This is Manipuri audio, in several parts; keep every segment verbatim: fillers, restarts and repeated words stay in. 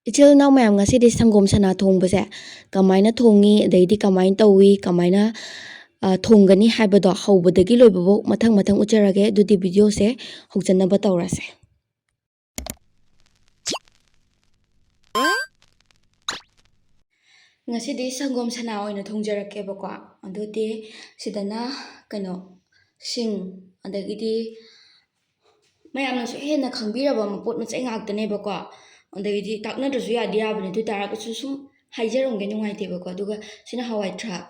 ꯏꯆꯤꯜ ꯏꯅꯥꯎ ꯃꯌꯥꯝ, ꯉꯁꯤꯗꯤ ꯁꯪꯒꯣꯝ ꯁꯅꯥ ꯊꯣꯡꯕꯁꯦ ꯀꯃꯥꯏꯅ ꯊꯣꯡꯉꯤ, ꯑꯗꯩꯗꯤ ꯀꯃꯥꯏꯅ ꯇꯧꯏ, ꯀꯃꯥꯏꯅ, ꯑ, ꯊꯣꯡꯒꯅꯤ ꯍꯥꯏꯕꯗꯣ ꯍꯧꯕꯗꯒꯤ ꯂꯣꯏꯕꯐꯥꯎ ꯃꯊꯪ ꯃꯊꯪ ꯎꯠꯆꯔꯒꯦ꯫ ꯑꯗꯨꯗꯤ ꯚꯤꯗꯤꯑꯣꯁꯦ ꯍꯧꯖꯅꯕ ꯇꯧꯔꯁꯦ꯫ ꯉꯁꯤꯗꯤ ꯁꯪꯒꯣꯝ ꯁꯅꯥ ꯑꯣꯏꯅ ꯊꯣꯡꯖꯔꯛꯀꯦꯕꯀꯣ꯫ ꯑꯗꯨꯗꯤ ꯁꯤꯗꯅ ꯀꯩꯅꯣ, ꯁꯤꯡ, ꯑꯗꯒꯤꯗꯤ ꯃꯌꯥꯝꯅꯁꯨ ꯍꯦꯟꯅ ꯈꯪꯕꯤꯔꯕ ꯃꯄꯣꯠ ꯃꯆꯩ ꯉꯥꯛꯇꯅꯦꯕꯀꯣ꯫ ꯑꯗꯩꯗꯤ ꯇꯥꯛꯅꯗ꯭ꯔꯁꯨ ꯌꯥꯗꯤ ꯌꯥꯕꯅꯦ, ꯑꯗꯨ ꯑꯣꯏ ꯇꯥꯔꯒꯁꯨ ꯁꯨꯝ ꯍꯥꯏꯖꯔꯝꯒꯦ, ꯅꯨꯡꯉꯥꯏꯇꯦꯕꯀꯣ꯫ ꯑꯗꯨꯒ ꯁꯤꯅ ꯍꯋꯥꯏ ꯊ꯭ꯔꯥꯛ,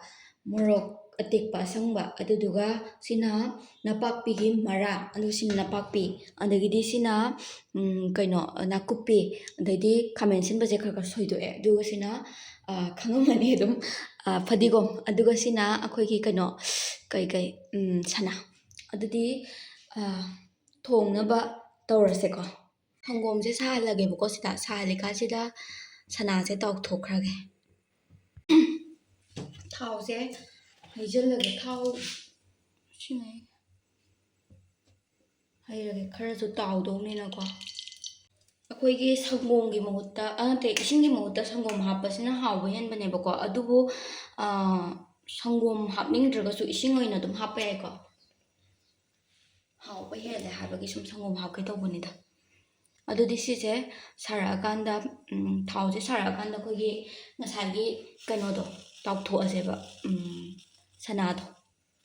ꯃꯣꯔꯣꯛ ꯑꯇꯦꯛꯄ ꯑꯁꯪꯕ, ꯑꯗꯨꯗꯨꯒ ꯁꯤꯅ ꯅꯄꯥꯛꯄꯤꯒꯤ ꯃꯔꯥ, ꯑꯗꯨ ꯁꯤꯅ ꯅꯄꯥꯛꯄꯤ, ꯑꯗꯒꯤꯗꯤ ꯁꯤꯅ, ꯎꯝ, ꯀꯩꯅꯣ, ꯅꯥꯀꯨꯞꯄꯤ, ꯑꯗꯩꯗꯤ ꯈꯥꯃꯦꯟ ꯑꯁꯤꯟꯕꯁꯦ ꯈꯔ ꯈꯔ ꯁꯣꯏꯗꯣꯛꯑꯦ, ꯑꯗꯨꯒ ꯁꯤꯅ, ꯑ, ꯈꯪꯉꯝꯃꯅꯤ ꯑꯗꯨꯝ, ꯑ, ꯐꯗꯤꯒꯣꯝ, ꯑꯗꯨꯒ ꯁꯤꯅ ꯑꯩꯈꯣꯏꯒꯤ ꯀꯩꯅꯣ, ꯀꯩ ꯀꯩ, ꯎꯝ, ꯁꯅꯥ꯫ ꯑꯗꯨꯗꯤ, ꯑ, ꯊꯣꯡꯅꯕ ꯇꯧꯔꯁꯦꯀꯣ꯫ ꯁꯪꯒꯣꯝꯁꯦ ꯁꯥꯍꯜꯂꯒꯦꯕꯀꯣ꯫ ꯁꯤꯗ ꯁꯥꯍꯜꯂꯤꯀꯥꯟꯁꯤꯗ ꯁꯅꯥꯁꯦ ꯇꯥꯎꯊꯣꯛꯈ꯭ꯔꯒꯦ꯫ ꯊꯥꯎꯁꯦ ꯍꯩꯖꯤꯜꯂꯒꯦ꯫ ꯊꯥꯎ ꯁꯤꯉꯩ ꯍꯩꯔꯒꯦ, ꯈꯔꯁꯨ ꯇꯥꯎꯗꯧꯅꯤꯅꯀꯣ꯫ ꯑꯩꯈꯣꯏꯒꯤ ꯁꯪꯒꯣꯝꯒꯤ ꯃꯍꯨꯠꯇ, ꯑ, ꯅꯠꯇꯦ, ꯏꯁꯤꯡꯒꯤ ꯃꯍꯨꯠꯇ ꯁꯪꯒꯣꯝ ꯍꯥꯞꯄꯁꯤꯅ ꯍꯥꯎꯕ ꯍꯦꯟꯕꯅꯦꯕꯀꯣ꯫ ꯑꯗꯨꯕꯨ, ꯑ, ꯁꯪꯒꯣꯝ ꯍꯥꯞꯅꯤꯡꯗ꯭ꯔꯒꯁꯨ ꯏꯁꯤꯡ ꯑꯣꯏꯅ ꯑꯗꯨꯝ ꯍꯥꯞꯄ ꯌꯥꯏꯀꯣ꯫ ꯍꯥꯎꯕ ꯍꯦꯜꯂꯦ ꯍꯥꯏꯕꯒꯤ ꯁꯨꯝ ꯁꯪꯒꯣꯝ ꯍꯥꯞꯀꯦ ꯇꯧꯕꯅꯤꯗ꯫ ꯑꯗꯨꯗꯤ ꯁꯤꯁꯦ ꯁꯥꯔꯛꯑꯀꯥꯟꯗ, ꯎꯝ, ꯊꯥꯎꯁꯦ ꯁꯥꯔꯛꯑꯀꯥꯟꯗ ꯑꯩꯈꯣꯏꯒꯤ ꯉꯁꯥꯏꯒꯤ ꯀꯩꯅꯣꯗꯣ ꯇꯥꯎꯊꯣꯛꯑꯁꯦꯕ, ꯎꯝ, ꯁꯅꯥꯗꯣ꯫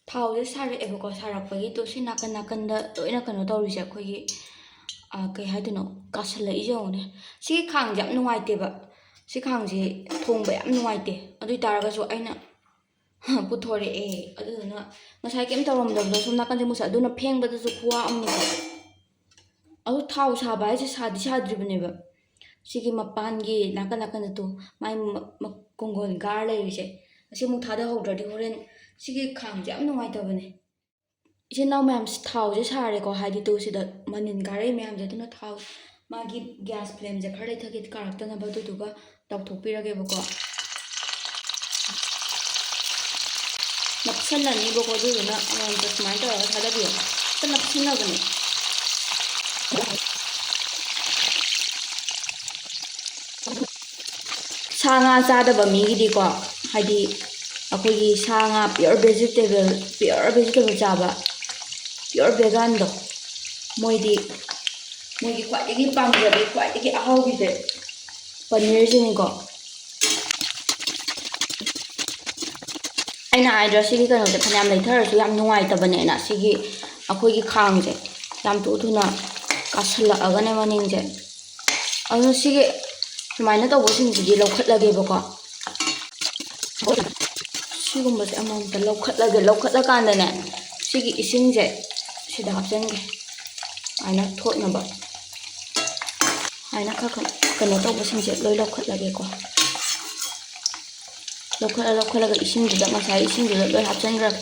ꯊꯥꯎꯁꯦ ꯁꯥꯔꯛꯑꯦꯕꯀꯣ, ꯁꯥꯔꯛꯄꯒꯤꯗꯣ ꯁꯤ ꯅꯥꯀꯟ ꯅꯥꯀꯟꯗ ꯂꯣꯏꯅ ꯀꯩꯅꯣ ꯇꯧꯔꯤꯁꯦ ꯑꯩꯈꯣꯏꯒꯤ, ꯑ, ꯀꯩ ꯍꯥꯏꯗꯣꯏꯅꯣ, ꯀꯥꯁꯜꯂꯛꯏꯁꯦ ꯌꯦꯡꯉꯨꯅꯦ꯫ ꯁꯤ ꯈꯥꯡꯁꯦ ꯌꯥꯝ ꯅꯨꯡꯉꯥꯏꯇꯦꯕ, ꯁꯤ ꯈꯥꯡꯁꯦ ꯊꯣꯡꯕ ꯌꯥꯝ ꯅꯨꯡꯉꯥꯏꯇꯦ꯫ ꯑꯗꯨ ꯑꯣꯏ ꯇꯥꯔꯒꯁꯨ ꯑꯩꯅ ꯄꯨꯊꯣꯔꯛꯑꯦ꯫ ꯑꯗꯨꯗꯨꯅ ꯉꯁꯥꯏ ꯀꯩꯝ ꯇꯧꯔꯝꯗꯕꯗꯣ ꯁꯣꯝ ꯅꯥꯀꯟꯁꯦ ꯃꯨꯁꯜ-, ꯑꯗꯨꯅ ꯐꯦꯡꯕꯗꯁꯨ ꯈꯨꯋꯥ ꯑꯃꯅꯤꯀꯣ꯫ ꯑꯗꯨ ꯊꯥꯎ ꯁꯥꯕ ꯍꯥꯏꯁꯦ ꯁꯥꯗꯤ ꯁꯥꯗ꯭ꯔꯤꯕꯅꯦꯕ꯫ ꯁꯤꯒꯤ ꯃꯄꯥꯟꯒꯤ ꯅꯥꯀꯟ ꯅꯥꯀꯟꯗ ꯇꯨ ꯃꯥꯏ ꯃ-, ꯃ-, ꯀꯣꯡꯒꯣꯟ ꯒꯥꯔ ꯂꯩꯔꯤꯁꯦ, ꯑꯁꯤ ꯑꯃꯨꯛ ꯊꯥꯗꯍꯧꯗ꯭ꯔꯗꯤ ꯍꯣꯔꯦꯟ ꯁꯤꯒꯤ ꯈꯥꯡꯁꯦ ꯌꯥꯝ ꯅꯨꯡꯉꯥꯏꯇꯕꯅꯦ꯫ ꯏꯆꯤꯟ ꯏꯅꯥꯎ ꯃꯌꯥꯝ, ꯊꯥꯎꯁꯦ ꯁꯥꯔꯦꯀꯣ, ꯍꯥꯏꯗꯤ ꯇꯨ ꯁꯤꯗ ꯃꯅꯤꯟ ꯀꯥꯔꯛꯏ ꯃꯌꯥꯝꯁꯦ, ꯑꯗꯨꯅ ꯊꯥꯎ ꯃꯥꯒꯤ gas flameꯁꯦ ꯈꯔ ꯂꯩꯊꯒꯦ, ꯀꯥꯔꯛꯇꯅꯕ, ꯑꯗꯨꯗꯨꯒ ꯇꯥꯎꯊꯣꯛꯄꯤꯔꯒꯦꯕꯀꯣ꯫ ꯅꯞꯁꯜꯂꯅꯤꯕꯀꯣ, ꯑꯗꯨꯗꯨꯅ ꯑꯃꯃꯝꯇ ꯁꯨꯃꯥꯏꯅ ꯇꯧꯔꯒ ꯊꯥꯗꯕꯤꯌꯣ꯫ ꯍꯦꯛꯇ ꯅꯞꯁꯤꯟꯅꯕꯅꯦ꯫ ꯁꯥ ꯉꯥ ꯆꯥꯗꯕ ꯃꯤꯒꯤꯗꯤꯀꯣ, ꯍꯥꯏꯗꯤ ꯑꯩꯈꯣꯏꯒꯤ ꯁꯥ ꯉꯥ pure vegetable, pure vegetable ꯆꯥꯕ, pure veganꯗꯣ, ꯃꯣꯏꯗꯤ, ꯃꯣꯏꯒꯤ ꯈ꯭ꯋꯥꯏꯗꯒꯤ ꯄꯥꯝꯖꯕ, ꯈ꯭ꯋꯥꯏꯗꯒꯤ ꯑꯍꯥꯎꯕꯤꯁꯦ ꯄꯅꯤꯔꯁꯤꯅꯤꯀꯣ꯫ ꯑꯩꯅ ꯍꯥꯏꯗ꯭ꯔꯥ, ꯁꯤꯒꯤ ꯀꯩꯅꯣꯁꯦ ꯐꯅꯌꯥꯝ ꯂꯩꯊꯔꯁꯨ ꯌꯥꯝ ꯅꯨꯡꯉꯥꯏꯇꯕꯅꯦꯅ, ꯁꯤꯒꯤ ꯑꯩꯈꯣꯏꯒꯤ ꯈꯥꯡꯁꯦ ꯌꯥꯝ ꯊꯨ ꯊꯨꯅ ꯀꯥꯁꯜꯂꯛꯑꯒꯅꯦ ꯃꯅꯤꯡꯁꯦ꯫ ꯑꯗꯨꯅ ꯁꯤꯒꯤ ꯁꯨꯃꯥꯏꯅ ꯇꯧꯕꯁꯤꯡꯁꯤꯗꯤ ꯂꯧꯈꯠꯂꯒꯦꯕꯀꯣ꯫ ꯁꯤꯒꯨꯝꯕꯁꯦ ꯑꯃꯃꯝꯇ ꯂꯧꯈꯠꯂꯒꯦ꯫ ꯂꯧꯈꯠꯂꯀꯥꯟꯗꯅꯦ, ꯁꯤꯒꯤ ꯏꯁꯤꯡꯁꯦ ꯁꯤꯗ ꯍꯥꯞꯆꯤꯟꯒꯦ, ꯁꯨꯃꯥꯏꯅ ꯊꯣꯠꯅꯕ꯫ ꯁꯨꯃꯥꯏꯅ ꯈꯔ ꯈꯔ ꯀꯩꯅꯣ ꯇꯧꯕꯁꯤꯡꯁꯦ ꯂꯣꯏ ꯂꯧꯈꯠꯂꯒꯦꯀꯣ꯫ ꯂꯧꯈꯠꯂ ꯂꯧꯈꯠꯂꯒ ꯏꯁꯤꯡꯗꯨꯗ, ꯉꯁꯥꯏ ꯏꯁꯤꯡꯗꯨꯗ ꯂꯣꯏ ꯍꯥꯞꯆꯤꯟꯈ꯭ꯔꯒꯦ꯫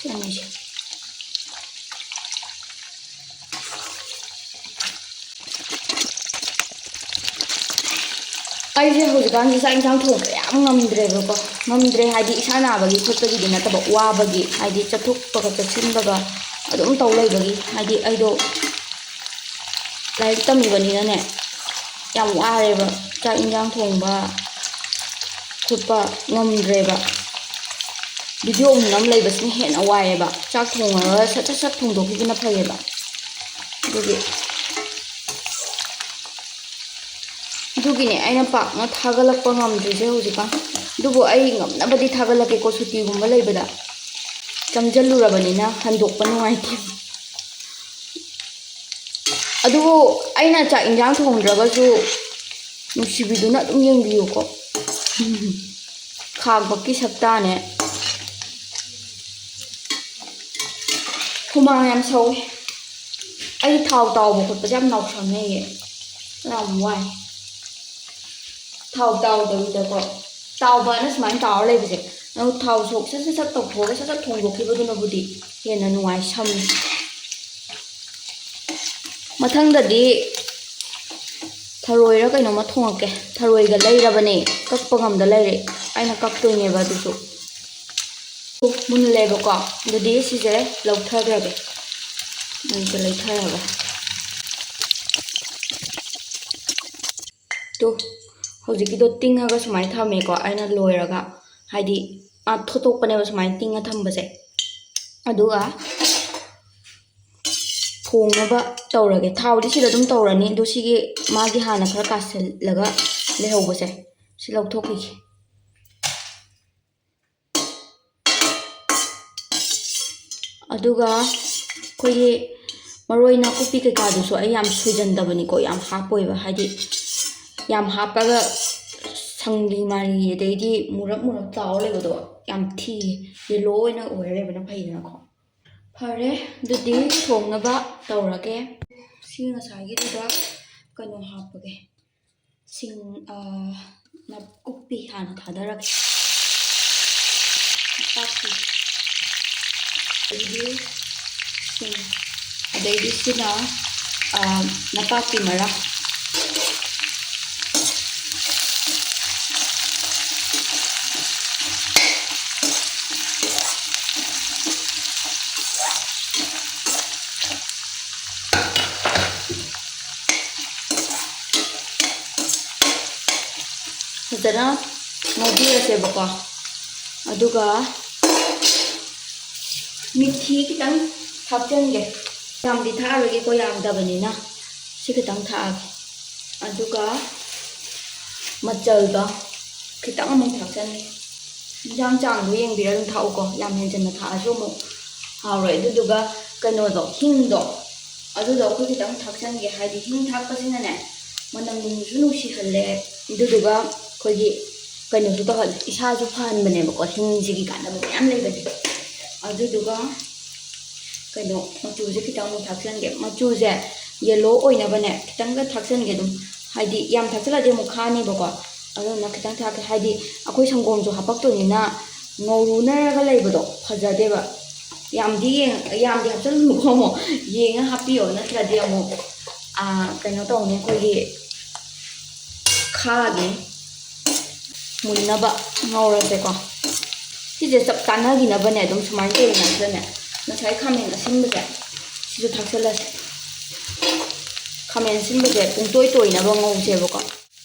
ꯁꯤ ꯑꯅꯤꯁꯦ꯫ ꯑꯩꯁꯦ ꯍꯧꯖꯤꯛꯀꯥꯟꯁꯦ ꯆꯥꯛ ꯏꯟꯁꯥꯡ ꯊꯣꯡꯕ ꯌꯥꯝ ꯉꯝꯗ꯭ꯔꯦꯕꯀꯣ꯫ ꯉꯝꯗ꯭ꯔꯦ ꯍꯥꯏꯗꯤ ꯏꯁꯥ ꯅꯥꯕꯒꯤ ꯈꯣꯠꯄꯒꯤꯗꯤ ꯅꯠꯇꯕ, ꯋꯥꯕꯒꯤ, ꯍꯥꯏꯗꯤ ꯆꯠꯊꯣꯛꯄꯒ ꯆꯠꯁꯤꯟꯕꯒ ꯑꯗꯨꯝ ꯇꯧ ꯂꯩꯕꯒꯤ꯫ ꯍꯥꯏꯗꯤ ꯑꯩꯗꯣ ꯂꯥꯏꯔꯤꯛ ꯇꯝꯃꯤꯕꯅꯤꯅꯅꯦ, ꯌꯥꯝ ꯋꯥꯔꯦꯕ꯫ ꯆꯥꯛ ꯏꯟꯁꯥꯡ ꯊꯣꯡꯕ ꯈꯣꯠꯄ ꯉꯝꯗ꯭ꯔꯦꯕ꯫ ꯚꯤꯗꯤꯑꯣ ꯑꯃꯨꯛ ꯅꯝ ꯂꯩꯕꯁꯤꯅ ꯍꯦꯟꯅ ꯋꯥꯏꯑꯦꯕ꯫ ꯆꯥꯛ ꯊꯣꯡꯉꯒ ꯁꯠ ꯁꯠ ꯁꯠ ꯊꯣꯡꯗꯣꯛꯈꯤꯕꯅ ꯐꯩꯌꯦꯕ꯫ ꯑꯗꯨꯒꯤ ꯑꯗꯨꯒꯤꯅꯦ ꯑꯩꯅ ꯄꯥꯛꯅ ꯊꯥꯒꯠꯂꯛꯄ ꯉꯝꯗ꯭ꯔꯤꯁꯦ ꯍꯧꯖꯤꯛꯀꯥꯟ꯫ ꯑꯗꯨꯕꯨ ꯑꯩ ꯉꯝꯅꯕꯗꯤ ꯊꯥꯒꯠꯂꯛꯀꯦꯀꯣ, ꯁꯨꯇꯤꯒꯨꯝꯕ ꯂꯩꯕꯗ꯫ ꯆꯪꯖꯜꯂꯨꯔꯕꯅꯤꯅ ꯍꯟꯗꯣꯛꯄ ꯅꯨꯡꯉꯥꯏꯇꯦ꯫ ꯑꯗꯨꯕꯨ ꯑꯩꯅ ꯆꯥꯛ ꯏꯟꯖꯥꯡ ꯊꯣꯡꯗ꯭ꯔꯒꯁꯨ ꯅꯨꯡꯁꯤꯕꯤꯗꯨꯅ ꯑꯗꯨꯝ ꯌꯦꯡꯕꯤꯌꯨꯀꯣ꯫ ꯈꯥꯡꯕꯒꯤ ꯁꯛꯇꯥꯅꯦ꯫ ꯍꯨꯃꯥꯡ ꯌꯥꯝ ꯁꯧꯋꯦ꯫ ꯑꯩ ꯊꯥꯎ ꯇꯥꯎꯕ ꯈꯣꯠꯄꯁꯦ ꯌꯥꯝ ꯅꯥꯎꯁꯝꯅꯩꯌꯦ꯫ ꯌꯥꯝ ꯋꯥꯏ꯫ ꯊꯥꯎ ꯇꯥꯎꯗꯕꯤꯗꯀꯣ꯫ ꯇꯥꯎꯕꯅ ꯁꯨꯃꯥꯏꯅ ꯇꯥꯎꯔ ꯂꯩꯕꯁꯦ꯫ ꯑꯗꯨ ꯊꯥꯎ ꯁꯣꯛ ꯁꯠ ꯁꯠ ꯁꯠ ꯇꯧꯊꯣꯛꯑꯒ ꯁꯠ ꯁꯠ ꯊꯣꯡꯗꯣꯛꯈꯤꯕꯗꯨꯅꯕꯨꯗꯤ ꯍꯦꯟꯅ ꯅꯨꯡꯉꯥꯏ, ꯁꯝꯃꯤ꯫ ꯃꯊꯪꯗꯗꯤ ꯊꯔꯣꯏꯔ ꯀꯩꯅꯣꯝꯃ ꯊꯣꯡꯉꯛꯀꯦ꯫ ꯊꯔꯣꯏꯒ ꯂꯩꯔꯕꯅꯦ, ꯀꯛꯄ ꯉꯝꯗ ꯂꯩꯔꯦ꯫ ꯑꯩꯅ ꯀꯛꯇꯣꯏꯅꯦꯕ ꯑꯗꯨꯁꯨ꯫ ꯃꯨꯜꯂꯦꯕꯀꯣ꯫ ꯑꯗꯨꯗꯤ ꯁꯤꯁꯦ ꯂꯧꯊꯈ꯭ꯔꯒꯦ꯫ ꯑꯩꯁꯦ ꯂꯩꯊꯔꯒ꯫ ꯇꯨ, ꯍꯧꯖꯤꯛꯀꯤꯗꯣ ꯇꯤꯡꯉꯒ ꯁꯨꯃꯥꯏꯅ ꯊꯝꯃꯦꯀꯣ꯫ ꯑꯩꯅ ꯂꯣꯏꯔꯒ, ꯍꯥꯏꯗꯤ, ꯑꯥ, ꯊꯣꯠꯇꯣꯛꯄꯅꯦꯕ ꯁꯨꯃꯥꯏꯅ ꯇꯤꯡꯉ ꯊꯝꯕꯁꯦ꯫ ꯑꯗꯨꯒ ꯊꯣꯡꯅꯕ ꯇꯧꯔꯒꯦ꯫ ꯊꯥꯎꯗꯤ ꯁꯤꯗ ꯑꯗꯨꯝ ꯇꯧꯔꯅꯤ꯫ ꯑꯗꯣ ꯁꯤꯒꯤ ꯃꯥꯒꯤ ꯍꯥꯟꯅ ꯈꯔ ꯀꯥꯁꯤꯜꯂꯒ ꯂꯩꯍꯧꯕꯁꯦ, ꯁꯤ ꯂꯧꯊꯣꯛꯈꯤꯒꯦ꯫ ꯑꯗꯨꯒ ꯑꯩꯈꯣꯏꯒꯤ ꯃꯔꯣꯏ ꯅꯥꯀꯨꯞꯄꯤ ꯀꯩꯀꯥꯗꯨꯁꯨ ꯑꯩ ꯌꯥꯝ ꯁꯣꯏꯖꯟꯗꯕꯅꯤꯀꯣ, ꯌꯥꯝ ꯍꯥꯞꯄꯣꯏꯕ꯫ ꯍꯥꯏꯗꯤ, ꯌꯥꯝ ꯍꯥꯞꯄꯒ ꯁꯪꯂꯤ ꯃꯥꯔꯤ, ꯑꯗꯩꯗꯤ ꯃꯨꯔꯞ ꯃꯨꯔꯞ ꯇꯥꯎꯔ ꯂꯩꯕꯗꯣ ꯌꯥꯝ ꯊꯤꯌꯦ꯫ ꯌꯦꯂꯣ ꯑꯣꯏꯅ ꯑꯣꯏꯔ ꯂꯩꯕꯅ ꯐꯩꯗꯅꯀꯣ꯫ ꯐꯔꯦ, ꯑꯗꯨꯗꯤ ꯊꯣꯡꯅꯕ ꯇꯧꯔꯒꯦ꯫ ꯁꯤ ꯉꯁꯥꯏꯒꯤꯗꯨꯗ ꯀꯩꯅꯣ ꯍꯥꯞꯄꯒꯦ꯫ ꯁꯤꯡ, ꯑ, ꯅꯥꯀꯨꯞꯄꯤ ꯍꯥꯟꯅ ꯊꯥꯗꯔꯒꯦ꯫ ꯅꯄꯥꯛꯄꯤ꯫ ꯑꯗꯒꯤꯗꯤ ꯁꯤꯡ꯫ ꯑꯗꯩꯗꯤ ꯁꯤꯅ, ꯑ, ꯅꯄꯥꯛꯄꯤ ꯃꯔꯥ꯫ ꯐꯖꯅ ꯉꯧꯕꯤꯔꯁꯦꯕꯀꯣ꯫ ꯑꯗꯨꯒ ꯃꯤꯊꯤ ꯈꯤꯇꯪ ꯊꯥꯛꯆꯟꯒꯦ꯫ ꯌꯥꯝꯗꯤ ꯊꯥꯛꯑꯔꯣꯏꯒꯦꯀꯣ, ꯌꯥꯝꯗꯕꯅꯤꯅ꯫ ꯁꯤ ꯈꯤꯇꯪ ꯊꯥꯛꯑꯒꯦ꯫ ꯑꯗꯨꯒ ꯃꯆꯜꯗꯣ ꯈꯤꯇꯪ ꯑꯃꯨꯛ ꯊꯥꯛꯆꯟꯒꯦ꯫ ꯏꯟꯖꯥꯡ ꯆꯥꯡꯗꯣ ꯌꯦꯡꯕꯤꯔ ꯑꯗꯨꯝ ꯊꯥꯛꯎꯀꯣ, ꯌꯥꯝ ꯍꯦꯟꯖꯟꯅ ꯊꯥꯛꯑꯁꯨ ꯑꯃꯨꯛ ꯍꯥꯎꯔꯣꯏ꯫ ꯑꯗꯨꯗꯨꯒ ꯀꯩꯅꯣꯗꯣ, ꯍꯤꯡꯗꯣ, ꯑꯗꯨꯗꯣ ꯑꯩꯈꯣꯏ ꯈꯤꯇꯪ ꯊꯥꯛꯆꯟꯒꯦ꯫ ꯍꯥꯏꯗꯤ ꯍꯤꯡ ꯊꯥꯛꯄꯁꯤꯅꯅꯦ, ꯃꯅꯝ ꯅꯨꯡꯁꯨ ꯅꯨꯡꯁꯤꯍꯜꯂꯦ, ꯑꯗꯨꯗꯨꯒ ꯑꯩꯈꯣꯏꯒꯤ ꯀꯩꯅꯣꯁꯨ ꯇꯧꯍꯜꯂꯦ, ꯏꯁꯥꯁꯨ ꯐꯍꯟꯕꯅꯦꯕꯀꯣ꯫ ꯍꯤꯡꯁꯤꯒꯤ ꯀꯥꯟꯅꯕ ꯃꯌꯥꯝ ꯂꯩꯕꯅꯦ꯫ ꯑꯗꯨꯗꯨꯒ ꯀꯩꯅꯣ, ꯃꯆꯨꯁꯦ ꯈꯤꯇꯪ ꯑꯃꯨꯛ ꯊꯥꯛꯆꯟꯒꯦ꯫ ꯃꯆꯨꯁꯦ ꯌꯦꯂꯣ ꯑꯣꯏꯅꯕꯅꯦ ꯈꯤꯇꯪꯒ ꯊꯥꯛꯆꯟꯒꯦ ꯑꯗꯨꯝ, ꯍꯥꯏꯗꯤ ꯌꯥꯝ ꯊꯥꯛꯆꯜꯂꯗꯤ ꯑꯃꯨꯛ ꯈꯥꯅꯤꯕꯀꯣ꯫ ꯑꯗꯨꯅ ꯈꯤꯇꯪ ꯊꯥꯛꯀꯦ, ꯍꯥꯏꯗꯤ ꯑꯩꯈꯣꯏ ꯁꯪꯒꯣꯝꯁꯨ ꯍꯥꯄꯛꯇꯣꯏꯅꯤꯅ ꯉꯧꯔꯨꯅꯔꯒ ꯂꯩꯕꯗꯣ ꯐꯖꯗꯦꯕ꯫ ꯌꯥꯝꯗꯤ ꯌꯦꯡ-, ꯌꯥꯝꯗꯤ ꯍꯥꯞꯆꯜꯂꯨꯅꯨꯀꯣ, ꯑꯃꯨꯛ ꯌꯦꯡꯉ ꯍꯥꯞꯄꯤꯌꯣ, ꯅꯠꯇ꯭ꯔꯗꯤ ꯑꯃꯨꯛ, ꯑꯥ, ꯀꯩꯅꯣ ꯇꯧꯅꯤ, ꯑꯩꯈꯣꯏꯒꯤ ꯈꯥꯒꯤ꯫ ꯃꯨꯟꯅꯕ ꯉꯧꯔꯁꯦꯀꯣ꯫ ꯁꯤꯁꯦ ꯆꯞ ꯆꯥꯟꯅꯈꯤꯅꯕꯅꯦ ꯑꯗꯨꯝ ꯁꯨꯃꯥꯏꯅ ꯇꯧꯔꯤꯉꯩꯁꯤꯗꯅꯦ ꯉꯁꯥꯏ ꯈꯥꯃꯦꯟ ꯑꯁꯤꯟꯕꯁꯦ ꯁꯤꯁꯨ ꯊꯥꯛꯆꯜꯂꯁꯦ꯫ ꯈꯥꯃꯦꯟ ꯑꯁꯤꯟꯕꯁꯦ ꯄꯨꯡꯇꯣꯏ ꯇꯣꯏꯅꯕ ꯉꯧꯁꯦꯕꯀꯣ꯫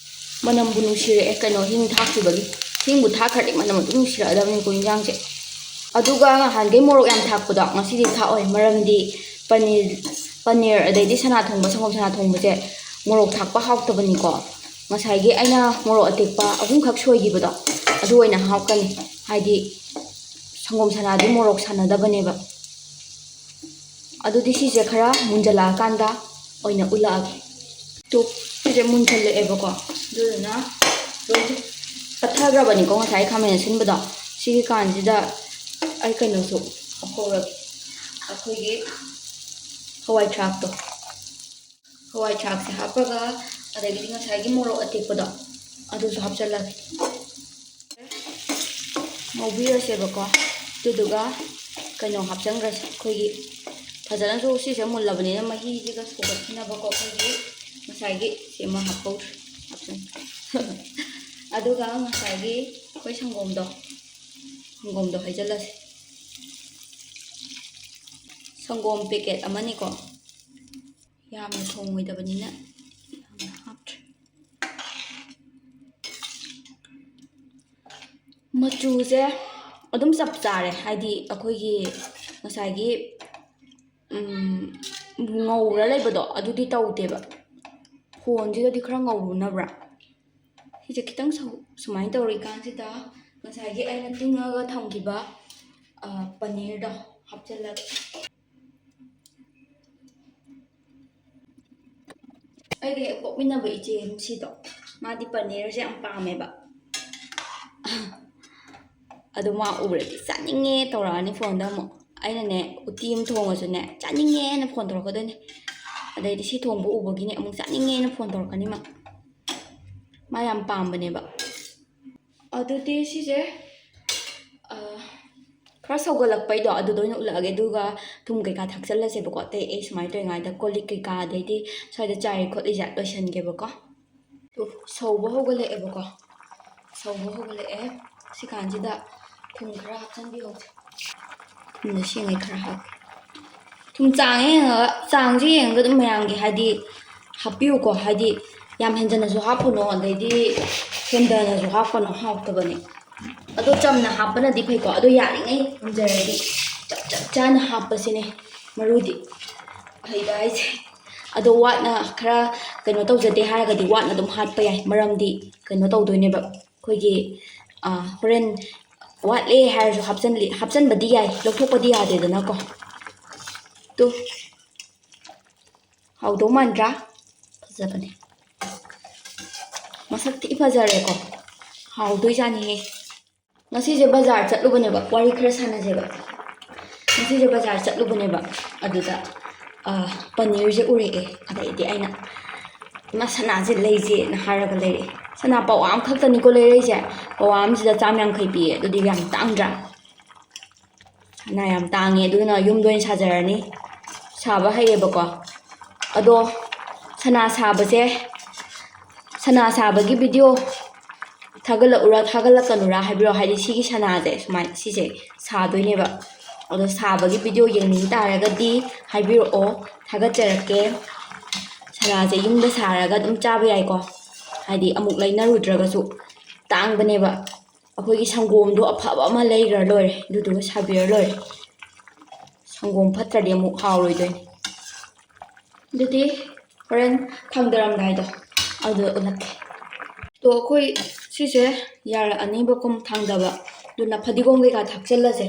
ꯃꯅꯝꯕꯨ ꯅꯨꯡꯁꯤꯔꯛꯑꯦ ꯀꯩꯅꯣ ꯍꯤꯡ ꯊꯥꯛꯈꯤꯕꯒꯤ꯫ ꯍꯤꯡꯕꯨ ꯊꯥꯛꯈ꯭ꯔꯗꯤ ꯃꯅꯝ ꯑꯗꯨꯝ ꯅꯨꯡꯁꯤꯔꯛꯑꯗꯕꯅꯤꯀꯣ ꯏꯟꯖꯥꯡꯁꯦ꯫ ꯑꯗꯨꯒ ꯅꯍꯥꯟꯈꯩ ꯃꯣꯔꯣꯛ ꯌꯥꯝ ꯊꯥꯛꯄꯗꯣ ꯉꯁꯤꯗꯤ ꯊꯥꯛꯑꯣꯏ, ꯃꯔꯝꯗꯤ ꯄꯅꯤꯔ ꯄꯅꯤꯔ ꯑꯗꯩꯗꯤ ꯁꯅꯥ ꯊꯣꯡꯕ, ꯁꯪꯒꯣꯝ ꯁꯅꯥ ꯊꯣꯡꯕꯁꯦ ꯃꯣꯔꯣꯛ ꯊꯥꯛꯄ ꯍꯥꯎꯇꯕꯅꯤꯀꯣ꯫ ꯉꯁꯥꯏꯒꯤ ꯑꯩꯅ ꯃꯣꯔꯣꯛ ꯑꯇꯦꯛꯄ ꯑꯍꯨꯝꯈꯛ ꯁꯣꯏꯈꯤꯕꯗꯣ ꯑꯗꯨ ꯑꯣꯏꯅ ꯍꯥꯞꯀꯅꯤ, ꯍꯥꯏꯗꯤ ꯁꯪꯒꯣꯝ ꯁꯅꯥꯗꯤ ꯃꯣꯔꯣꯛ ꯁꯥꯟꯅꯗꯕꯅꯦꯕ꯫ ꯑꯗꯨꯗꯤ ꯁꯤꯁꯦ ꯈꯔ ꯃꯨꯟꯖꯜꯂꯛꯑꯀꯥꯟꯗ ꯑꯣꯏꯅ ꯎꯠꯂꯛꯑꯒꯦ꯫ ꯇꯨ, ꯁꯤꯁꯦ ꯃꯨꯟꯁꯜꯂꯛꯑꯦꯕꯀꯣ꯫ ꯑꯗꯨꯗꯨꯅ ꯂꯣꯏ ꯄꯠꯊꯈ꯭ꯔꯕꯅꯤꯀꯣ ꯉꯁꯥꯏ ꯈꯥꯃꯦꯟ ꯑꯁꯤꯟꯕꯗꯣ꯫ ꯁꯤꯒꯤ ꯀꯥꯟꯁꯤꯗ ꯑꯩ ꯀꯩꯅꯣꯁꯨ ꯍꯧꯔꯒꯦ, ꯑꯩꯈꯣꯏꯒꯤ ꯍꯋꯥꯏ ꯊ꯭ꯔꯥꯛꯇꯣ꯫ ꯍꯋꯥꯏ ꯊ꯭ꯔꯥꯛꯁꯦ ꯍꯥꯞꯄꯒ, ꯑꯗꯒꯤꯗꯤ ꯉꯁꯥꯏꯒꯤ ꯃꯣꯔꯣꯛ ꯑꯇꯦꯛꯄꯗꯣ ꯑꯗꯨꯁꯨ ꯍꯥꯞꯆꯜꯂꯒꯦ꯫ ꯉꯧꯕꯤꯔꯁꯦꯕꯀꯣ꯫ ꯑꯗꯨꯗꯨꯒ ꯀꯩꯅꯣ ꯍꯥꯞꯆꯟꯈ꯭ꯔꯁꯦ, ꯑꯩꯈꯣꯏꯒꯤ ꯐꯖꯅꯁꯨ ꯁꯤꯁꯦ ꯃꯨꯜꯂꯕꯅꯤꯅ ꯃꯍꯤꯁꯤꯒ ꯁꯧꯒꯠꯈꯤꯅꯕꯀꯣ꯫ ꯑꯩꯈꯣꯏꯒꯤ ꯉꯁꯥꯏꯒꯤ ꯁꯤ ꯑꯃ ꯍꯥꯞꯍꯧꯗ꯭ꯔꯦ, ꯍꯥꯞꯆꯟꯈ꯭ꯔꯦ꯫ ꯑꯗꯨꯒ ꯉꯁꯥꯏꯒꯤ ꯑꯩꯈꯣꯏ ꯁꯪꯒꯣꯝꯗꯣ, ꯁꯪꯒꯣꯝꯗꯣ ꯍꯩꯖꯜꯂꯁꯦ꯫ ꯁꯪꯒꯣꯝ ꯄꯦꯀꯦꯠ ꯑꯃꯅꯤꯀꯣ꯫ ꯌꯥꯝꯅ ꯊꯣꯡꯉꯣꯏꯗꯕꯅꯤꯅ ꯌꯥꯝꯅ ꯍꯥꯞꯇ꯭ꯔꯦ꯫ ꯃꯆꯨꯁꯦ ꯑꯗꯨꯝ ꯆꯞ ꯆꯥꯔꯦ, ꯍꯥꯏꯗꯤ ꯑꯩꯈꯣꯏꯒꯤ ꯉꯁꯥꯏꯒꯤ, ꯎꯝ, ꯉꯧꯔ ꯂꯩꯕꯗꯣ ꯑꯗꯨꯗꯤ ꯇꯧꯗꯦꯕ꯫ ꯐꯣꯟꯁꯤꯗꯗꯤ ꯈꯔ ꯉꯧꯔꯨꯅꯕ꯭ꯔꯥ? ꯁꯤꯁꯦ ꯈꯤꯇꯪ ꯁꯧ-, ꯁꯨꯃꯥꯏꯅ ꯇꯧꯔꯤꯀꯥꯟꯁꯤꯗ ꯉꯁꯥꯏꯒꯤ ꯑꯩꯅ ꯇꯤꯡꯉꯒ ꯊꯝꯈꯤꯕ, ꯑ, ꯄꯅꯤꯔꯗꯣ ꯍꯥꯞꯆꯤꯜꯂꯒꯦ꯫ ꯑꯩꯒ ꯍꯦꯛ ꯄꯣꯛꯃꯤꯟꯅꯕ ꯏꯆꯦ ꯑꯦꯝ ꯁꯤꯗꯣ, ꯃꯥꯗꯤ ꯄꯅꯤꯔꯁꯦ ꯌꯥꯝ ꯄꯥꯝꯃꯦꯕ꯫ ꯑꯗꯣ ꯃꯥ ꯎꯔꯗꯤ "ꯆꯥꯅꯤꯡꯉꯦ" ꯇꯧꯔꯛꯑꯅꯤ ꯐꯣꯟꯗ ꯑꯃꯨꯛ꯫ ꯑꯩꯅꯅꯦ ꯎꯇꯤ ꯑꯃ ꯊꯣꯡꯉꯁꯨꯅꯦ "ꯆꯥꯅꯤꯡꯉꯦꯅ" ꯐꯣꯟ ꯇꯧꯔꯛꯀꯗꯣꯏꯅꯦ꯫ ꯑꯗꯩꯗꯤ ꯁꯤ ꯊꯣꯡꯕ ꯎꯕꯒꯤꯅꯦ ꯑꯃꯨꯛ "ꯆꯥꯅꯤꯡꯉꯦꯅ" ꯐꯣꯟ ꯇꯧꯔꯛꯀꯅꯤ ꯃꯥ꯫ ꯃꯥ ꯌꯥꯝ ꯄꯥꯝꯕꯅꯦꯕ꯫ ꯑꯗꯨꯗꯤ ꯁꯤꯁꯦ, ꯑ, ꯈꯔ ꯁꯧꯒꯠꯂꯛꯄꯩꯗꯣ ꯑꯗꯨꯗ ꯑꯣꯏꯅ ꯎꯠꯂꯛꯑꯒꯦ, ꯑꯗꯨꯒ ꯊꯨꯝ ꯀꯩꯀꯥ ꯊꯥꯛꯆꯜꯂꯁꯦꯕꯀꯣ꯫ ꯑꯇꯩ ꯑꯩ ꯁꯨꯃꯥꯏꯅ ꯇꯧꯔꯤꯉꯩꯗ ꯀꯣꯜ ꯂꯤꯛ ꯀꯩꯀꯥ ꯑꯗꯩꯗꯤ ꯁ꯭ꯋꯥꯏꯗ ꯆꯥꯏꯔꯤ ꯈꯣꯠꯂꯤꯁꯦ ꯂꯣꯏꯁꯟꯒꯦꯕꯀꯣ꯫ ꯇꯨ, ꯁꯧꯕ ꯍꯧꯒꯠꯂꯛꯑꯦꯕꯀꯣ꯫ ꯁꯧꯕ ꯍꯧꯒꯠꯂꯛꯑꯦ꯫ ꯁꯤ ꯀꯥꯟꯁꯤꯗ ꯊꯨꯝ ꯈꯔ ꯍꯥꯞꯆꯤꯟꯕꯤꯍꯧꯁꯦ꯫ ꯊꯨꯝꯗꯣ ꯁꯤꯉꯩ ꯈꯔ ꯍꯥꯞꯀꯦ꯫ ꯊꯨꯝ ꯆꯥꯡꯁꯦ ꯌꯦꯡꯉꯒ, ꯆꯥꯡꯁꯦ ꯌꯦꯡꯉꯒ ꯑꯗꯨꯝ ꯃꯌꯥꯝꯒꯤ ꯍꯥꯏꯗꯤ ꯍꯥꯞꯄꯤꯌꯨꯀꯣ꯫ ꯍꯥꯏꯗꯤ ꯌꯥꯝ ꯍꯦꯟꯖꯟꯅꯁꯨ ꯍꯥꯞꯄꯨꯅꯣ, ꯑꯗꯩꯗꯤ ꯍꯦꯟꯊꯅꯁꯨ ꯍꯥꯞꯄꯅꯣ, ꯍꯥꯎꯇꯕꯅꯦ꯫ ꯑꯗꯣ ꯆꯝꯅ ꯍꯥꯞꯄꯅꯗꯤ ꯐꯩꯀꯣ꯫ ꯑꯗꯣ ꯌꯥꯔꯤꯉꯩ ꯉꯝꯖꯔꯗꯤ ꯆꯞ ꯆꯞ ꯆꯥꯅ ꯍꯥꯞꯄꯁꯤꯅꯦ ꯃꯔꯨꯗꯤ꯫ ꯍꯩꯕ ꯍꯥꯏꯁꯦ꯫ ꯑꯗꯣ ꯋꯥꯠꯅ ꯈꯔ ꯀꯩꯅꯣ ꯇꯧꯖꯗꯦ ꯍꯥꯏꯔꯒꯗꯤ ꯋꯥꯠꯅ ꯑꯗꯨꯝ ꯍꯥꯞꯄ ꯌꯥꯏ, ꯃꯔꯝꯗꯤ ꯀꯩꯅꯣ ꯇꯧꯗꯣꯏꯅꯦꯕ ꯑꯩꯈꯣꯏꯒꯤ, ꯑꯥ, ꯍꯣꯔꯦꯟ ꯋꯥꯠꯂꯦ ꯍꯥꯏꯔꯁꯨ ꯍꯥꯞꯆꯟꯂꯤ-, ꯍꯥꯞꯆꯟꯕꯗꯤ ꯌꯥꯏ, ꯂꯧꯊꯣꯛꯄꯗꯤ ꯌꯥꯗꯦꯗꯅꯀꯣ꯫ ꯇꯨ, ꯍꯥꯎꯗꯧ ꯃꯥꯟꯗ꯭ꯔꯥ? ꯐꯖꯕꯅꯦ꯫ ꯃꯁꯛ ꯊꯤ ꯐꯖꯔꯦꯀꯣ꯫ ꯍꯥꯎꯗꯣꯏꯖꯥꯠꯅꯤꯍꯦ꯫ ꯉꯁꯤꯁꯦ ꯕꯖꯥꯔ ꯆꯠꯂꯨꯕꯅꯦꯕ, ꯋꯥꯔꯤ ꯈꯔ ꯁꯥꯟꯅꯁꯦꯕ꯫ ꯉꯁꯤꯁꯦ ꯕꯖꯥꯔ ꯆꯠꯂꯨꯕꯅꯦꯕ, ꯑꯗꯨꯗ, ꯑꯥ, ꯄꯅꯤꯔꯁꯦ ꯎꯔꯛꯑꯦ꯫ ꯑꯗꯩꯗꯤ ꯑꯩꯅ, "ꯏꯃꯥ, ꯁꯅꯥꯁꯦ ꯂꯩꯁꯦꯅ" ꯍꯥꯏꯔꯒ ꯂꯩꯔꯛꯑꯦ꯫ ꯁꯅꯥ ꯄꯋꯥ ꯑꯃꯈꯛꯇꯅꯤꯀꯣ ꯂꯩꯔꯛꯏꯁꯦ, ꯄꯋꯥ ꯑꯃꯁꯤꯗ ꯆꯥꯝ ꯌꯥꯡꯈꯩ ꯄꯤꯌꯦ꯫ ꯑꯗꯨꯗꯤ ꯌꯥꯝ ꯇꯥꯡꯗ꯭ꯔꯥ? ꯁꯅꯥ ꯌꯥꯝ ꯇꯥꯡꯉꯦ, ꯑꯗꯨꯅ ꯌꯨꯝꯗ ꯑꯣꯏꯅ ꯁꯥꯖꯔꯅꯤ꯫ ꯁꯥꯕ ꯍꯩꯌꯦꯕꯀꯣ꯫ ꯑꯗꯣ ꯁꯅꯥ ꯁꯥꯕꯁꯦ, ꯁꯅꯥ ꯁꯥꯕꯒꯤ ꯚꯤꯗꯤꯑꯣ ꯊꯥꯒꯠꯂꯛꯎꯔꯥ, ꯊꯥꯒꯠꯂꯛꯀꯅꯨꯔꯥ ꯍꯥꯏꯕꯤꯔꯛꯑꯣ꯫ ꯍꯥꯏꯗꯤ ꯁꯤꯒꯤ ꯁꯅꯥꯁꯦ ꯁꯨꯃꯥꯏꯅ, ꯁꯤꯁꯦ ꯁꯥꯗꯣꯏꯅꯦꯕ꯫ ꯑꯗꯣ ꯁꯥꯕꯒꯤ ꯚꯤꯗꯤꯑꯣ ꯌꯦꯡꯅꯤꯡ ꯇꯥꯔꯒꯗꯤ ꯍꯥꯏꯕꯤꯔꯛꯑꯣ, ꯊꯥꯒꯠꯆꯔꯛꯀꯦ꯫ ꯁꯅꯥꯁꯦ ꯌꯨꯝꯗ ꯁꯥꯔꯒ ꯑꯗꯨꯝ ꯆꯥꯕ ꯌꯥꯏꯀꯣ, ꯍꯥꯏꯗꯤ ꯑꯃꯨꯛ ꯂꯩꯅꯔꯨꯗ꯭ꯔꯒꯁꯨ꯫ ꯇꯥꯡꯕꯅꯦꯕ꯫ ꯑꯩꯈꯣꯏꯒꯤ ꯁꯪꯒꯣꯝꯗꯣ ꯑꯐꯕ ꯑꯃ ꯂꯩꯈ꯭ꯔ ꯂꯣꯏꯔꯦ, ꯑꯗꯨꯗꯨꯒ ꯁꯥꯕꯤꯔ ꯂꯣꯏꯔꯦ꯫ ꯁꯪꯒꯣꯝ ꯐꯠꯇ꯭ꯔꯗꯤ ꯑꯃꯨꯛ ꯍꯥꯎꯔꯣꯏꯗꯣꯏꯅꯤ꯫ ꯑꯗꯨꯗꯤ ꯍꯣꯔꯦꯟ ꯊꯥꯡꯗꯔꯝꯗꯥꯏꯗꯣ ꯑꯗꯨꯗ ꯎꯠꯂꯛꯀꯦ꯫ ꯑꯗꯣ ꯑꯩꯈꯣꯏ ꯁꯤꯁꯦ ꯌꯥꯔꯛꯑꯅꯤꯕꯀꯣ ꯊꯥꯡꯗꯕ꯫ ꯑꯗꯨꯅ ꯐꯗꯤꯒꯣꯝ ꯀꯩꯀꯥ ꯊꯥꯛꯆꯜꯂꯁꯦ꯫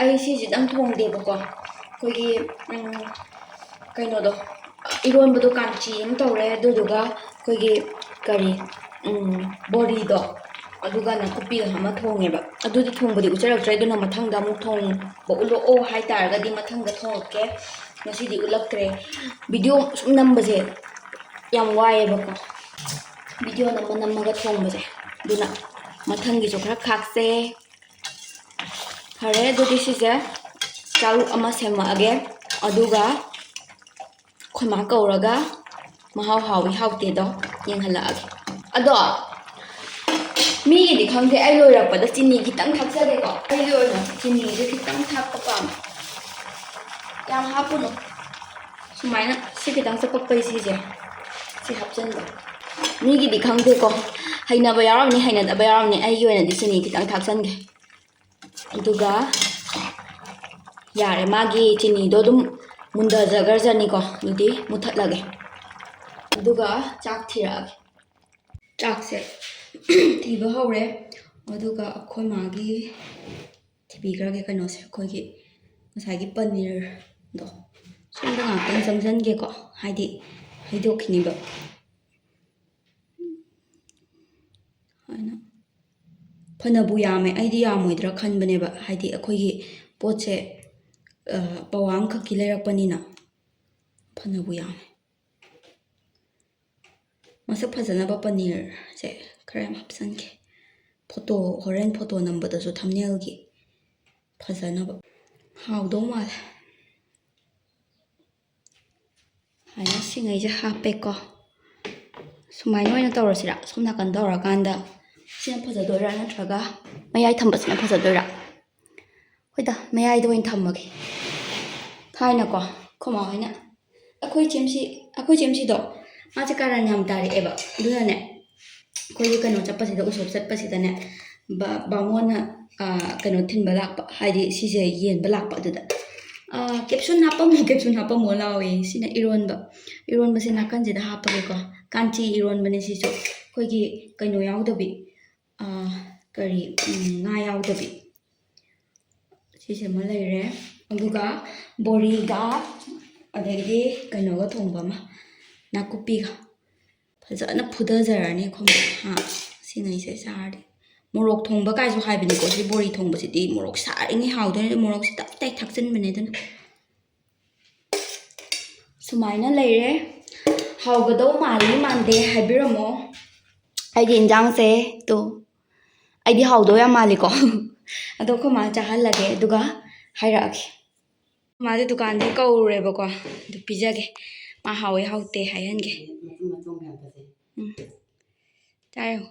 ꯑꯩ ꯁꯤꯁꯤꯗꯪ ꯊꯣꯡꯗꯦꯕꯀꯣ꯫ ꯑꯩꯈꯣꯏꯒꯤ, ꯎꯝ, ꯀꯩꯅꯣꯗꯣ, ꯏꯔꯣꯟꯕꯗꯣ ꯀꯥꯟꯆꯤ ꯑꯃ ꯇꯧꯔꯦ, ꯑꯗꯨꯗꯨꯒ ꯑꯩꯈꯣꯏꯒꯤ ꯀꯔꯤ, ꯎꯝ, ꯕꯣꯔꯤꯗꯣ, ꯑꯗꯨꯒ ꯅꯥꯀꯨꯞꯄꯤꯒ ꯑꯃ ꯊꯣꯡꯉꯦꯕ꯫ ꯑꯗꯨꯗꯤ ꯊꯣꯡꯕꯗꯤ ꯎꯠꯆꯔꯛꯇ꯭ꯔꯦ, ꯑꯗꯨꯅ ꯃꯊꯪꯗ ꯑꯃꯨꯛ ꯊꯣꯡꯕ ꯎꯠꯂꯛꯑꯣ ꯍꯥꯏꯇꯥꯔꯒꯗꯤ ꯃꯊꯪꯗ ꯊꯣꯡꯉꯛꯀꯦ꯫ ꯉꯁꯤꯗꯤ ꯎꯠꯂꯛꯇ꯭ꯔꯦ꯫ ꯚꯤꯗꯤꯑꯣ ꯁꯨꯝ ꯅꯝꯕꯁꯦ ꯌꯥꯝ ꯋꯥꯏꯌꯦꯕꯀꯣ꯫ ꯚꯤꯗꯤꯑꯣ ꯅꯝꯃ ꯅꯝꯃꯒ ꯊꯣꯡꯕꯁꯦ꯫ ꯑꯗꯨꯅ ꯃꯊꯪꯒꯤꯁꯨ ꯈꯔ ꯈꯥꯛꯁꯦ꯫ ꯐꯔꯦ, ꯑꯗꯨꯗꯤ ꯁꯤꯁꯦ ꯆꯥꯔꯨꯛ ꯑꯃ ꯁꯦꯝꯃꯛꯑꯒꯦ, ꯑꯗꯨꯒ ꯑꯩꯈꯣꯏ ꯃꯥ ꯀꯧꯔꯒ ꯃꯍꯥꯎ ꯍꯥꯎꯋꯤ ꯍꯥꯎꯇꯦꯗꯣ ꯌꯦꯡꯍꯜꯂꯛꯑꯒꯦ꯫ ꯑꯗꯣ ꯃꯤꯒꯤꯗꯤ ꯈꯪꯗꯦ, ꯑꯩ ꯂꯣꯏꯔꯛꯄꯗ ꯆꯤꯅꯤ ꯈꯤꯇꯪ ꯊꯥꯛꯆꯒꯦꯀꯣ꯫ ꯑꯩꯒꯤ ꯑꯣꯏꯅ ꯆꯤꯅꯤꯁꯦ ꯈꯤꯇꯪ ꯊꯥꯛꯄ ꯄꯥꯝꯃꯦ, ꯌꯥꯝ ꯍꯥꯞꯄꯨꯅꯨ꯫ ꯁꯨꯃꯥꯏꯅ ꯁꯤ ꯈꯤꯇꯪ ꯆꯄꯛꯄꯩ ꯁꯤꯁꯦ, ꯁꯤ ꯍꯥꯞꯆꯤꯟꯕ꯫ ꯃꯤꯒꯤꯗꯤ ꯈꯪꯗꯦꯀꯣ, ꯍꯩꯅꯕ ꯌꯥꯎꯔꯝꯅꯤ, ꯍꯩꯅꯗꯕ ꯌꯥꯎꯔꯝꯅꯤ꯫ ꯑꯩꯒꯤ ꯑꯣꯏꯅꯗꯤ ꯆꯤꯅꯤ ꯈꯤꯇꯪ ꯊꯥꯛꯆꯟꯒꯦ꯫ ꯑꯗꯨꯒ ꯌꯥꯔꯦ, ꯃꯥꯒꯤ ꯆꯤꯅꯤꯗꯣ ꯑꯗꯨꯝ ꯃꯨꯟꯊꯖꯈ꯭ꯔꯖꯅꯤꯀꯣ꯫ ꯑꯗꯨꯗꯤ ꯃꯨꯊꯠꯂꯒꯦ, ꯑꯗꯨꯒ ꯆꯥꯛ ꯊꯤꯔꯛꯑꯒꯦ꯫ ꯆꯥꯛꯁꯦ ꯊꯤꯕ ꯍꯧꯔꯦ꯫ ꯑꯗꯨꯒ ꯑꯩꯈꯣꯏ ꯃꯥꯒꯤ ꯊꯤꯕꯤꯈ꯭ꯔꯒꯦ ꯀꯩꯅꯣꯁꯦ, ꯑꯩꯈꯣꯏꯒꯤ ꯉꯁꯥꯏꯒꯤ ꯄꯅꯤꯔꯗꯣ꯫ ꯁꯣꯝꯗ ꯉꯥꯛꯇꯪ ꯆꯪꯁꯟꯒꯦꯀꯣ, ꯍꯥꯏꯗꯤ ꯍꯩꯗꯣꯛꯈꯤꯅꯤꯕ꯫ ꯍꯥꯏꯅ ꯐꯅꯕꯨ ꯌꯥꯝꯃꯦ, ꯑꯩꯗꯤ ꯌꯥꯝꯃꯣꯏꯗ꯭ꯔꯥ ꯈꯟꯕꯅꯦꯕ, ꯍꯥꯏꯗꯤ ꯑꯩꯈꯣꯏꯒꯤ ꯄꯣꯠꯁꯦ, ꯑ, ꯄꯋꯥ ꯑꯃꯈꯛꯀꯤ ꯂꯩꯔꯛꯄꯅꯤꯅ꯫ ꯐꯅꯕꯨ ꯌꯥꯝꯃꯦ꯫ ꯃꯁꯛ ꯐꯖꯅꯕ ꯄꯅꯤꯔꯁꯦ ꯈꯔ ꯌꯥꯝ ꯍꯥꯞꯆꯤꯟꯒꯦ, ꯐꯣꯇꯣ, ꯍꯣꯔꯦꯟ ꯐꯣꯇꯣ ꯅꯝꯕꯗꯁꯨ ꯊꯝꯅꯦꯜꯒꯤ ꯐꯖꯅꯕ꯫ ꯍꯥꯎꯗꯧ ꯃꯥꯜꯂꯦ꯫ ꯍꯥꯏꯅ ꯁꯤꯉꯩꯁꯦ ꯍꯥꯞꯄꯦꯀꯣ꯫ ꯁꯨꯃꯥꯏꯅ ꯑꯣꯏꯅ ꯇꯧꯔꯁꯤꯔꯥ? ꯁꯣꯝ ꯅꯥꯀꯟ ꯇꯧꯔꯀꯥꯟꯗ ꯁꯤꯅ ꯐꯖꯗꯣꯏꯔꯥ, ꯅꯠꯇ꯭ꯔꯒ ꯃꯌꯥꯏ ꯊꯝꯕꯁꯤꯅ ꯐꯖꯗꯣꯏꯔꯥ? ꯍꯣꯏꯗ, ꯃꯌꯥꯏꯗ ꯑꯣꯏꯅ ꯊꯝꯃꯒꯦ꯫ ꯊꯥꯏꯅꯀꯣ, ꯑꯩꯈꯣꯏ ꯃꯥ ꯍꯣꯏꯅ, ꯑꯩꯈꯣꯏ ꯆꯦꯝꯁꯤ, ꯑꯩꯈꯣꯏ ꯆꯦꯝꯁꯤꯗꯣ, ꯃꯥꯁꯦ ꯀꯥꯔꯟ ꯌꯥꯝ ꯇꯥꯔꯛꯑꯦꯕ꯫ ꯑꯗꯨꯅꯅꯦ, ꯑꯩꯈꯣꯏꯒꯤ ꯀꯩꯅꯣ ꯆꯠꯄꯁꯤꯗ, ꯎꯁꯣꯞ ꯆꯠꯄꯁꯤꯗꯅꯦ, ꯕ-, ꯕꯥꯃꯣꯟꯅ, ꯑ, ꯀꯩꯅꯣ ꯊꯤꯟꯕ ꯂꯥꯛꯄ, ꯍꯥꯏꯗꯤ ꯁꯤꯁꯦ ꯌꯦꯟꯕ ꯂꯥꯛꯄ꯫ ꯑꯗꯨꯗ, "ꯑ, ꯀꯦꯞꯁꯨꯟ ꯍꯥꯞꯄꯝꯃꯣ, ꯀꯦꯞꯁꯨꯟ ꯍꯥꯞꯄꯝꯃꯣ" ꯂꯥꯎꯋꯦ꯫ ꯁꯤꯅ ꯏꯔꯣꯟꯕ, ꯏꯔꯣꯟꯕꯁꯦ ꯅꯥꯀꯟꯁꯤꯗ ꯍꯥꯞꯄꯒꯦꯀꯣ꯫ ꯀꯥꯟꯆꯤ ꯏꯔꯣꯟꯕꯅꯦ ꯁꯤꯁꯨ, ꯑꯩꯈꯣꯏꯒꯤ ꯀꯩꯅꯣ ꯌꯥꯎꯗꯕꯤ, ꯑ, ꯀꯔꯤ, ꯎꯝ, ꯉꯥ ꯌꯥꯎꯗꯕꯤ꯫ ꯁꯤꯁꯤꯃ ꯂꯩꯔꯦ꯫ ꯑꯗꯨꯒ ꯕꯣꯔꯤꯒ, ꯑꯗꯒꯤꯗꯤ ꯀꯩꯅꯣꯒ ꯊꯣꯡꯕ ꯑꯃ, ꯅꯥꯀꯨꯞꯄꯤꯒ꯫ ꯐꯖꯅ ꯐꯨꯊꯖꯔꯅꯤ ꯑꯩꯈꯣꯏ ꯃꯥ꯫ ꯍꯥ, ꯁꯤꯉꯩꯁꯦ ꯆꯥꯔꯗꯤ꯫ ꯃꯣꯔꯣꯛ ꯊꯣꯡꯕ ꯀꯥꯏꯁꯨ ꯍꯥꯏꯕꯅꯤꯀꯣ, ꯁꯤ ꯕꯣꯔꯤ ꯊꯣꯡꯕꯁꯤꯗꯤ ꯃꯣꯔꯣꯛ ꯁꯥꯔꯤꯉꯩ ꯍꯥꯎꯗꯣꯏꯅꯦ꯫ ꯃꯣꯔꯣꯛꯁꯤ ꯇꯞ ꯇꯥꯏ ꯊꯥꯛꯆꯤꯟꯕꯅꯦ꯫ ꯑꯗꯨꯅ ꯁꯨꯃꯥꯏꯅ ꯂꯩꯔꯦ꯫ ꯍꯥꯎꯒꯗꯧ ꯃꯥꯜꯂꯤ ꯃꯥꯟꯗꯦ ꯍꯥꯏꯕꯤꯔꯝꯃꯣ꯫ ꯑꯩꯒꯤ ꯏꯟꯖꯥꯡꯁꯦ ꯇꯨ, ꯑꯩꯗꯤ ꯍꯥꯎꯗꯧ ꯌꯥꯝ ꯃꯥꯜꯂꯤꯀꯣ꯫ ꯑꯗꯣ ꯑꯩꯈꯣꯏ ꯃꯥ ꯆꯥꯍꯜꯂꯒꯦ, ꯑꯗꯨꯒ ꯍꯥꯏꯔꯛꯑꯒꯦ꯫ ꯃꯥꯁꯦ ꯗꯨꯀꯥꯟꯗꯒꯤ ꯀꯧꯔꯨꯔꯦꯕꯀꯣ, ꯑꯗꯨ ꯄꯤꯖꯒꯦ꯫ ꯃꯥ ꯍꯥꯎꯋꯦ ꯍꯥꯎꯇꯦ ꯍꯥꯏꯍꯟꯒꯦ꯫ ꯎꯝ꯫ ꯆꯥꯔꯣ꯫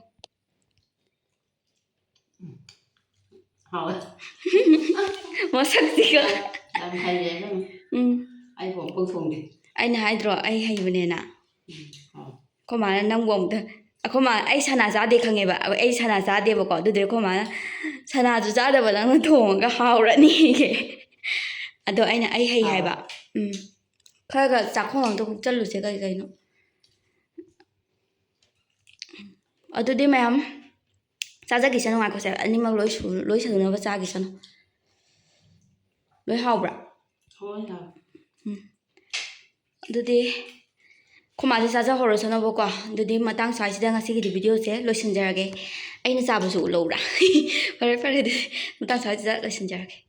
ꯍꯥꯎꯋꯦ꯫ ꯃꯁꯛꯁꯤꯒ꯫ ꯌꯥꯝ ꯍꯩꯔꯦ ꯅꯪ꯫ ꯎꯝ꯫ ꯑꯩꯕꯨ ꯑꯃꯨꯛꯐꯥꯎ ꯊꯣꯡꯗꯦ꯫ ꯑꯩꯅ ꯍꯥꯏꯗ꯭ꯔꯣ ꯑꯩ ꯍꯩꯕꯅꯦꯅ? ꯎꯝ, ꯍꯥꯎꯋꯦ꯫ ꯑꯩꯈꯣꯏ ꯃꯥꯅ ꯅꯪꯕꯨ ꯑꯃꯨꯛꯇ, ꯑꯩꯈꯣꯏ ꯃꯥ, ꯑꯩ ꯁꯅꯥ ꯆꯥꯗꯦ ꯈꯪꯉꯦꯕ, ꯑꯩ ꯁꯅꯥ ꯆꯥꯗꯦꯕꯀꯣ꯫ ꯑꯗꯨꯗꯤ ꯑꯩꯈꯣꯏ ꯃꯥꯅ, "ꯁꯅꯥꯁꯨ ꯆꯥꯗꯕ ꯅꯪꯅ ꯊꯣꯡꯉꯒ ꯍꯥꯎꯔꯅꯤꯌꯦ"꯫ ꯑꯗꯣ ꯑꯩꯅ ꯑꯩ ꯍꯩ ꯍꯥꯏꯕ꯫ ꯎꯝ꯫ ꯈꯔ ꯈꯔ ꯆꯥꯛꯈꯣꯝ ꯑꯝꯇ ꯍꯨꯛꯆꯜꯂꯨꯁꯦ ꯀꯩ ꯀꯩꯅꯣ꯫ ꯑꯗꯨꯗꯤ ꯃꯌꯥꯝ ꯆꯥꯖꯈꯤꯁꯅꯨ, ꯉꯥꯏꯈꯣꯁꯦ, ꯑꯅꯤꯃꯛ ꯂꯣꯏ ꯁꯨ-, ꯂꯣꯏ ꯁꯨꯅꯕ ꯆꯥꯈꯤꯁꯅꯨ꯫ ꯂꯣꯏ ꯍꯥꯎꯕ꯭ꯔꯥ? ꯍꯣꯏ, ꯍꯥꯎꯋꯦ꯫ ꯎꯝ꯫ ꯑꯗꯨꯗꯤ ꯑꯩꯈꯣꯏ ꯃꯥꯁꯦ ꯆꯥꯖꯍꯧꯔꯁꯅꯨꯕꯀꯣ꯫ ꯑꯗꯨꯗꯤ ꯃꯇꯥꯡ ꯁ꯭ꯋꯥꯏꯁꯤꯗ ꯉꯁꯤꯒꯤꯗꯤ videoꯁꯦ ꯂꯣꯏꯁꯤꯟꯖꯔꯒꯦ꯫ ꯑꯩꯅ ꯆꯥꯕꯁꯨ ꯎꯠꯂꯧꯕ꯭ꯔꯥ? ꯐꯔꯦ, ꯐꯔꯦ, ꯑꯗꯨꯗꯤ ꯃꯇꯥꯡ ꯁ꯭ꯋꯥꯏꯁꯤꯗ ꯂꯣꯏꯁꯤꯟꯖꯔꯒꯦ꯫